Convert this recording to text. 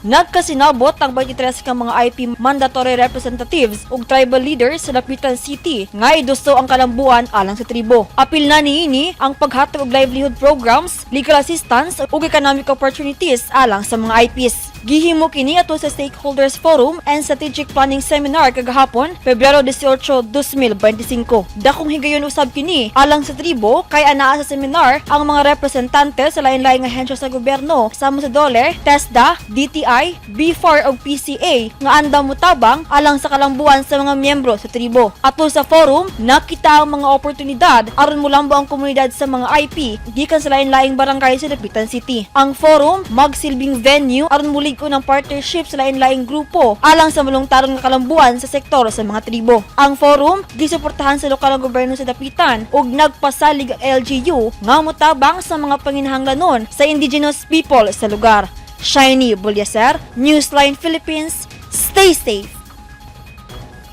Nagkasinabot ang 23 ka mga IP mandatory representatives ug tribal leaders sa Dapitan City nga iduso ang kalambuan alang sa tribo. Apil na niini ang paghatag og livelihood programs, legal assistance ug economic opportunities alang sa mga IPs. Gihimo kini ato sa Stakeholders Forum and Strategic Planning Seminar kagahapon, Pebrero 18, 2025. Dakong higayon usab kini alang sa tribo kay anaa sa seminar ang mga representante sa lain-laing ahensya sa gobyerno sama sa DOLE, TESDA, DTI, B4 ug PCA nga andam motabang alang sa kalambuan sa mga miyembro sa tribo. Ato sa forum, nakita ang mga oportunidad aron mulambo ang komunidad sa mga IP gikan sa lain-laing barangay sa Dapitan City. Ang forum magsilbing venue aron mulig-on ang partnership sa lain-laing grupo alang sa malungtaron nga kalambuan sa sektor sa mga tribo. Ang forum gisuportahan sa lokal nga gobyerno sa Dapitan ug nagpasalig ang LGU nga motabang sa mga panginahanglanon sa indigenous people sa lugar. Shiny Bulyaser, Newsline Philippines, stay safe.